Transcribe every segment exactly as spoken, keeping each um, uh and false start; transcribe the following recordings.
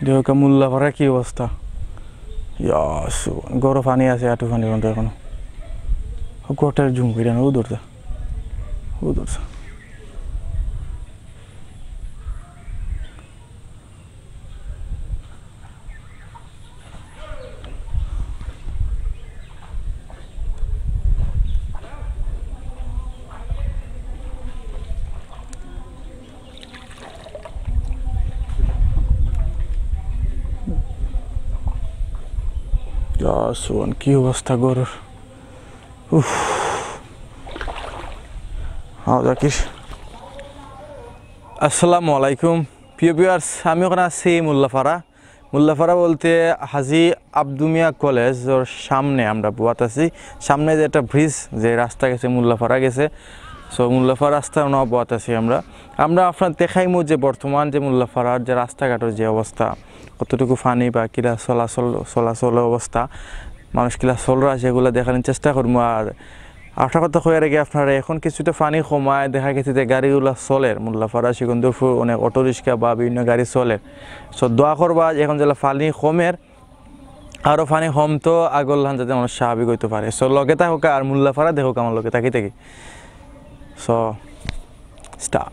দেখো মোল্লাপাড়ার কি অবস্থা। ইয়া, সু-, ঘরো পানি আছে, আটু পানি পর্যন্ত এখনো। ও কোটার জুম করে না, ও দরজা, ও দরজা। ইয়া, সুবহান, কি অবস্থা ঘরর। উফ। আও, জাকির। আসসালামু আলাইকুম। প্রিয় viewers, আমি অখন আছি মোল্লাপাড়া। মোল্লাপাড়া বলতে হাজী আব্দু মিয়া কলেজর সামনে আমরা বওয়াত আছি। সামনে যে একটা bridge, যে রাস্তা গেছে মোল্লাপাড়া গেছে, so মোল্লাপাড়া রাস্তার অনো বওয়াত আছি আমরা। আমরা আপনারে দেখাইমু যে বর্তমান যে মোল্লাপাড়ার যে রাস্তাঘাটর যে অবস্থা, কতটুকু পানি বা কিলা চলাচল, চলাচলর অবস্থা, মানুষ কিলা চলরা, সেগুলা দেখানির চেষ্টা করমু। আর আরেকটা কথা কইয়ার আগে আপনারে, এখন কিছুটা পানি কমায়, দেখা গেছে যে গাড়িগুলা চলের, মোল্লাপাড়া, সিকন্দরপুর অনেক অটোরিক্সা বা বিভিন্ন গাড়ি চলের। So দোয়া করবা যে এখন যেলা পানি কমের, আরো পানি কমতো, আগর লাখান যাতে মানুষ স্বাভাবিক অইতো পারে। So লগে থাকউক্কা আর মোল্লাপাড়া দেখউক্কা আমার লগে থাকি থাকি। So start।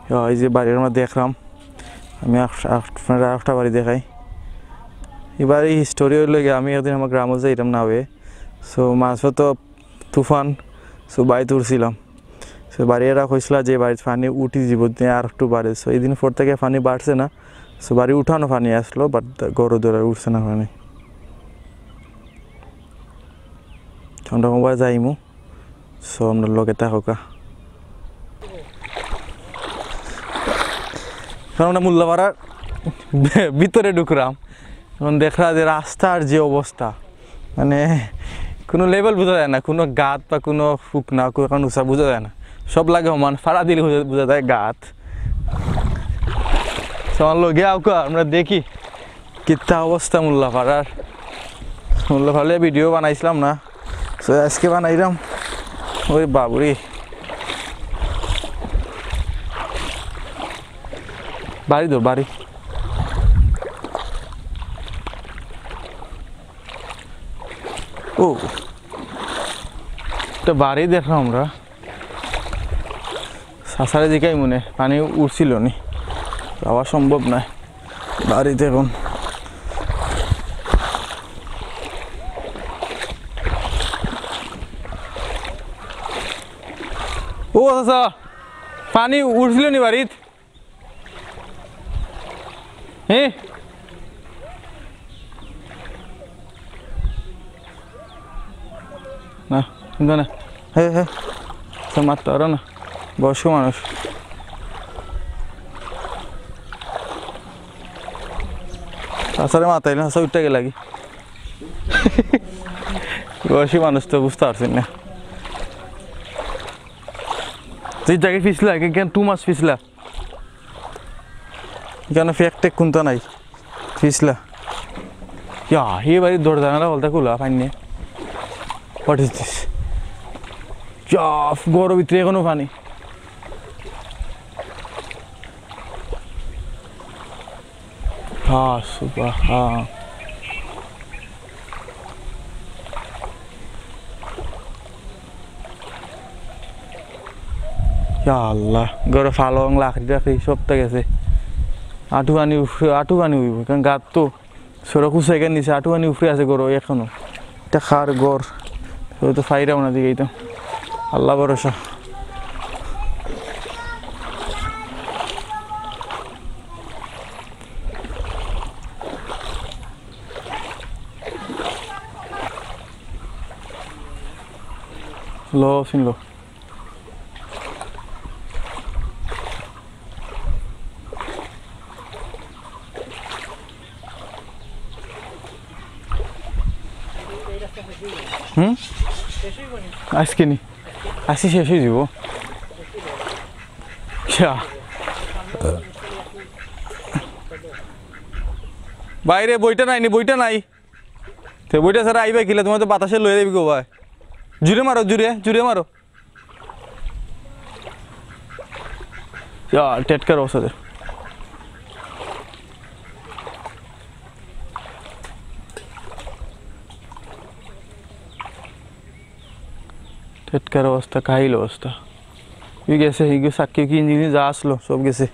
ইয়া, এই যে বাড়ির আমরা দেখরাম, আমি আপ-, আপনারে আরেকটা বাড়ি দেখাই। এই বাড়ির story অইলো গিয়া, আমি একদিন আমার গ্রামো যাইরাম নাওয়ে, so মাঝপথো তুফান, so বাড়িত উঠছিলাম। So বাড়িআলা কইছলা যে বাড়িত পানি উঠি যিবো, দিনে আরেকটু বাড়ে। So এই দিন পর থাকি পানি বাড়ছে না। So বাড়ির উঠানো পানি আছলো, but ঘরো ধরে উঠছে না পানি। ঠান্ডা কমবা যাইমু। So আমরা লগে থাকউক্কা। এখন আমরা মোল্লাপাড়ার ভিতরে ঢুকরাম। এখন দেখরা যে রাস্তার যে অবস্থা, মানে, কুনু level বুঝা যায় না, কুনু গাত বা কুনু ফুকনা, কুনু উচা বুঝা যায় না, সব লাগে সমান, ফাড়া দিলে বুঝা, বুঝা যায় গাত। So আমার লগে আউক্কা, আমরা দেখি কিতা অবস্থা মোল্লাপাড়ার। মোল্লাপাড়ার video বানাইছলাম না, so আজকে বানাইরাম। ওরে বাবুরে, বাড়ি দৌড়, বাড়ি। ও, একটা বাড়ি দেখলাম আমরা। চাচারে জিকাইমুনে, পানি উঠছিল নি, যাওয়া সম্ভব নায় বাড়িত এখন। ও চাচা, পানি উঠছিল নি বাড়িত? হে? না, কিন্তু না। হে, হে। সে মাততে পারো না। বয়স্ক মানুষ। চাচারে মাতাইলে, চাচা উঠতে গেলা কি? বয়সী মানুষ তো বুঝতে পারছেন না। তুই তাকে পিছলা, কেন too much পিছলা? এখানো ফেক টেক কুন্তা নাই, পিছলা। ইয়া, ই বাড়ির দরজা জানালা বলতে খুলা, পানি নেই। What is this? ইয়া, ঘরর ভিতরে এখনো পানি। হ্যাঁ, সুপার, হ্যাঁ। ইয়া আল্লাহ, ঘরর ফালং, লাকড়ি টাকড়ি সবতা গেছে। আটু পানি উফরে, আটু পানি অইবো, কারণ গাত তো সড়ক উঁচা, এখান নিচে আটু পানি উফরে আছে ঘরর এখনো। ইটা কার ঘর? তো ফাইরাম না দিকে, এই তো আল্লাহ ভরসা। লো, শুনলো। হুম? আজকে নি, আজকে শেষ অই যাইবো। আচ্ছা। বাইরে বইটা নাই নি, বইটা নাই। তে বইটা ছাড়া আইবা কিলা? তুমার তো বাতাসে লইয়া দিবি গো ভাই। জুরে মারো, জুরে, জুরে মারো। ইয়া, টেটকার অবস্থা দে। টেটকার অবস্থা, কাহিল অবস্থা। ই গেছে, ই গেছে, সাক্ষী কি ইঞ্জিন যা আসলো, সব গেছে।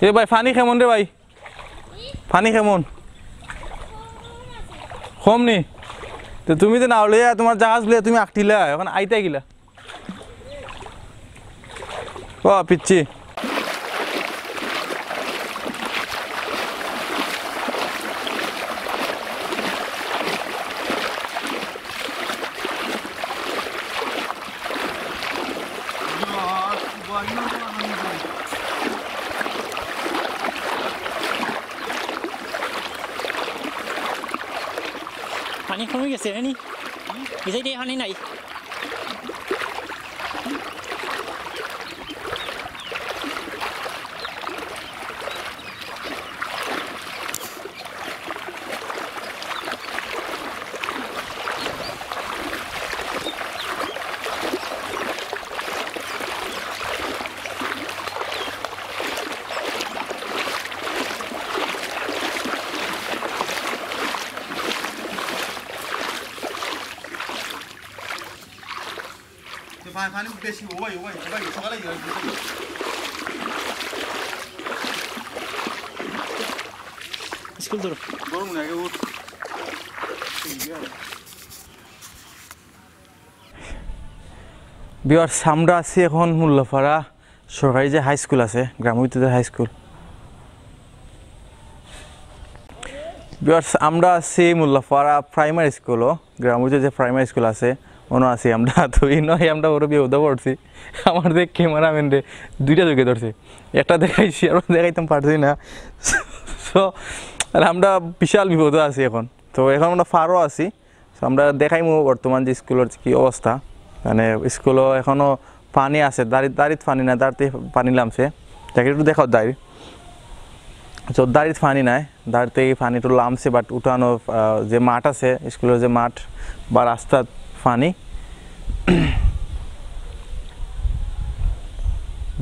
এ ভাই, পানি কেমন রে ভাই? পানি কেমন? কম নি? তো তুমি তো নাও লইয়া, তুমার জাহাজ লইয়া তুমি আটকিলা, এখন আইতায় কিলা? ও পিচ্ছি। পানি কমি গেছে, হয়নি? এই সাইডে পানি নাই। তো পা-, পানি বেশি, ও ভাই, ও ভাই, ও ভাই, সকালে গিয়ে স্কুল ধরো। গরম লাগে, উঠ। ভিউয়ার্স, আমরা আছি এখন মোল্লাপাড়া সরকারি যে হাই স্কুল আছে, গ্রাম ভিত্তিক হাই স্কুল। ভিউয়ার্স, আমরা আছি মোল্লাপাড়া প্রাইমারি স্কুলও, গ্রাম ভিত্তিক যে প্রাইমারি স্কুল আছে, অনো আছি আমরা। তো ইনো আমরা বড় বিপদো পড়ছি। আমার যে ক্যামেরাম্যান রে দুইটা চোখে ধরছে, একটা দেখাইছি, আর দেখাইতাম পারছি না। So, আর আমরা বিশাল বিপদো আছি এখন। তো এখন আমরা পারো আছি, So, আমরা দেখাইমু বর্তমান যে স্কুলর কি অবস্থা। মানে, স্কুলও এখনো পানি আছে, দাড়িত, দাড়িত পানি না, দাড়িতে পানি লামছে। দেখি, একটু দেখাও দাড়ি। So, দাড়িত পানি নাই, দাড়িতে এই পানি একটু লামছে, but উঠানো, আহ, যে মাঠ আছে, স্কুলর যে মাঠ বা রাস্তাত পানি।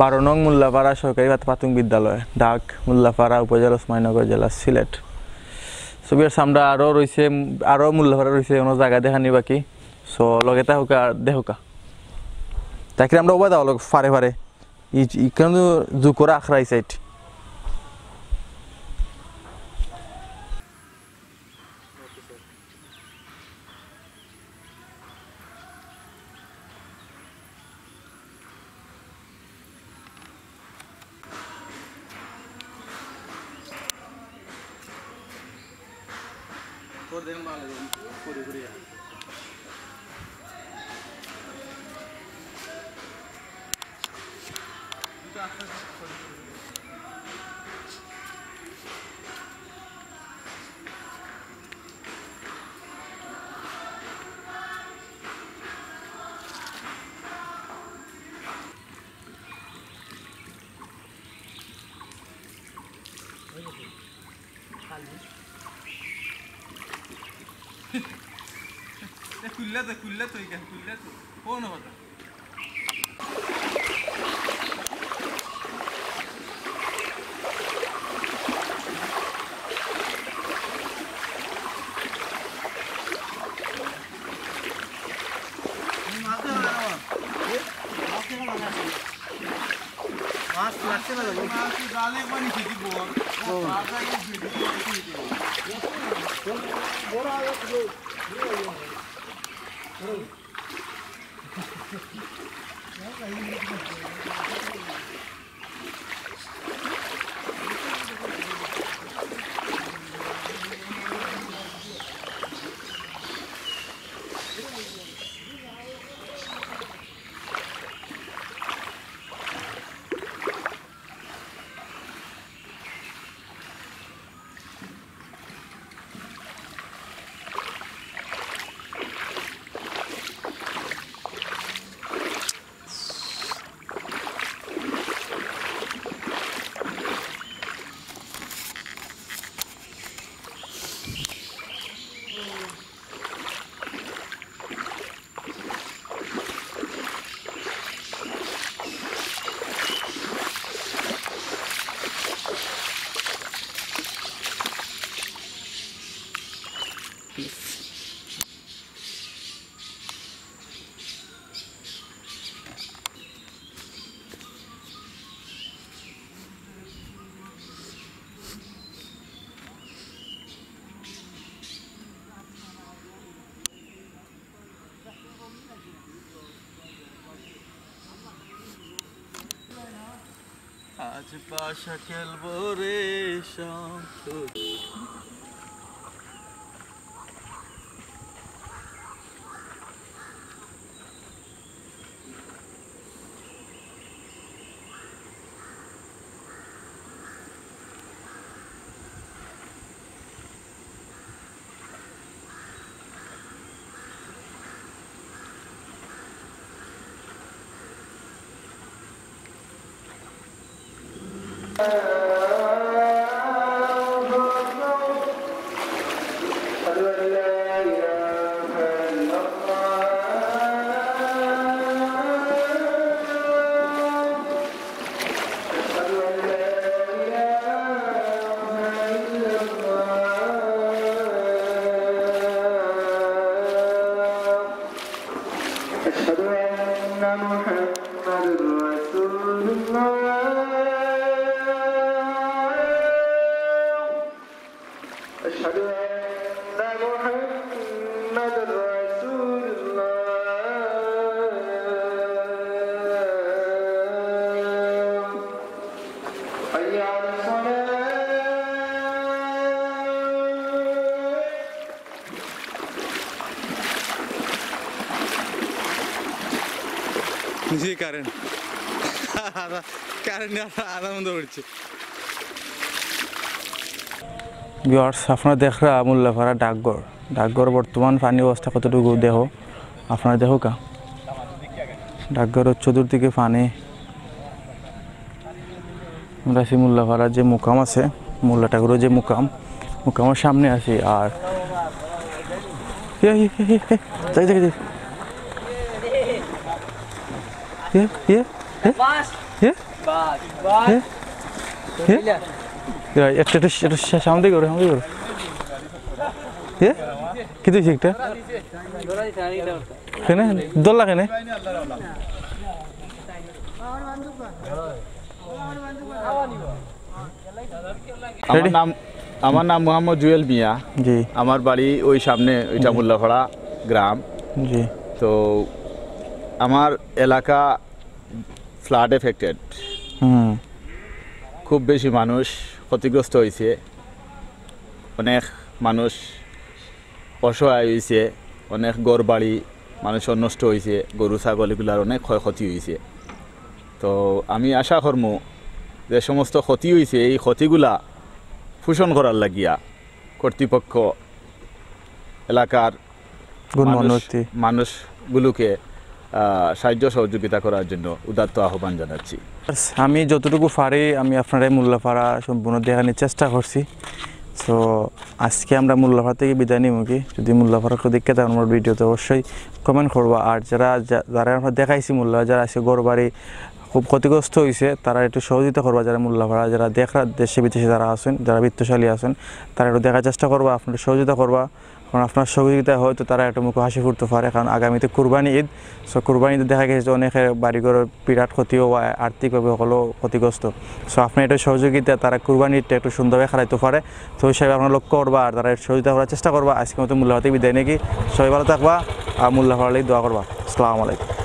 বারো নং মোল্লাপাড়া সরকারি প্রাথমিক বিদ্যালয়, ঢাক মোল্লাপাড়া, উপজেলা ওসমানীনগর, জেলা সিলেট। So, ভিউয়ার্স, আমরা আরো রইছে, আরো মোল্লাপাড়া রইছে, অনো জাগা দেখানি বাকি। So, লগে থাকউক্কা আর দেখউক্কা। তাকির আমরা ওবা দাও লগে ফারে ফারে। ই, ই কেন জু করা আখড়া ই সাইড। এ, খুললে তো, খুললে তো, এখান খুললে তো। কোন কথা? মাছ লাগছে না, মাছ জালে পানি খেতে বল। ও। আজ পাশা খেলবো রে শান্ত। أشهد أن محمدا رسول الله. أشهد أن محمدا رسول الله. حي على الصلاة. জি, কারেন্ট। কারেন্ট আধা বন্ধ করছে। ভিউয়ার্স, আপনারা দেখরা মুল্লাপাড়া ডাকঘর। ডাকঘর বর্তমান পানি অবস্থা কতটুকু দেখো, আপনারা দেখউক্কা। ডাকঘরর চতুর্দিকে পানি। আমরা আছি মুল্লাপাড়ার যে মুকাম আছে, মোল্লা ঠাকুরর যে মুকাম, মুকামর সামনে আছি। আর ইয়ে, ইয়ে, ইয়ে, ইয়ে, যাই, যাই, যাই। ইয়ে, ইয়ে, ইয়ে, ইয়ে, ইয়ে। ইয়ে, একটু, একটু, একটু সা-, সামনে দিকে করো, সামনে দিকে করো। ইয়ে, কিতা অইছে একটা? কেনে? দল্লা কেনে? আমার রেডি? নাম, আমার নাম মোহাম্মদ জুয়েল মিয়া। জি। আমার বাড়ি ওই সামনে, ওইটা জি। মুল্লাপাড়া গ্রাম। জি। তো আমার এলাকা ফ্লাড এফেক্টেড। হুম। খুব বেশি মানুষ ক্ষতিগ্রস্ত হইছে, অনেক মানুষ অসহায় হইছে, অনেক ঘর বাড়ি মানুষর নষ্ট হইছে, গরু ছাগল এগুলার অনেক ক্ষয়ক্ষতি হইছে। তো আমি আশা করমু যে সমস্ত ক্ষতি হইছে, এই ক্ষতিগুলা পোষণ করার লাগিয়া কর্তৃপক্ষ, এলাকার গণ্যমান্য মানুষ, ব্যক্তি। মানুষগুলোকে, আহ, সাহায্য সহযোগিতা করার জন্য উদাত্ত আহ্বান জানাচ্ছি। আমি যতটুকু পারি আমি আপনারে মুল্লাপাড়া সম্পূর্ণ দেখানির চেষ্টা করছি। তো আজকে আমরা মুল্লাপাড়া থেকে বিদায় নিমুগি। যদি মুল্লাপাড়া কেউ দেখে থাকো আমার ভিডিওতে অবশ্যই কমেন্ট করবা। আর যারা, যা-, যারা আমরা দেখাইছি মুল্লা, যারা আজকে ঘর বাড়ি খুব ক্ষতিগ্রস্ত হইছে, তারা একটু সহযোগিতা করবা। যারা মুল্লাপাড়া, যারা দেখরা দেশে বিদেশে যারা আছেন, যারা বিত্তশালী আছেন, তারা একটু দেখার চেষ্টা করবা, আপনারা সহযোগিতা করবা। কারণ আপনার সহযোগিতায় হয়তো তারা একটু মুখো হাসি ফুটতে পারে, কারণ আগামীতে কুরবানি ঈদ। So কুরবানি ঈদে দেখা গেছে যে অনেকের বাড়িঘরর বিরাট ক্ষতি হওয়ায় আর্থিকভাবে হকলও ক্ষতিগ্রস্ত। So আপনার এটা সহযোগিতা তারা কুরবানি ঈদটা একটু সুন্দরভাবে খেলাইতে পারে। তো ওই হিসাবে আপনারা লক্ষ্য করবা আর তারা একটু সহযোগিতা করার চেষ্টা করবা। আজকের মতো মুল্লাপাড়া থেকে বিদায় নিমুগি। সবাই ভালো থাকবা আর মুল্লাপাড়ার লাগি দোয়া করবা। আসসালামু আলাইকুম।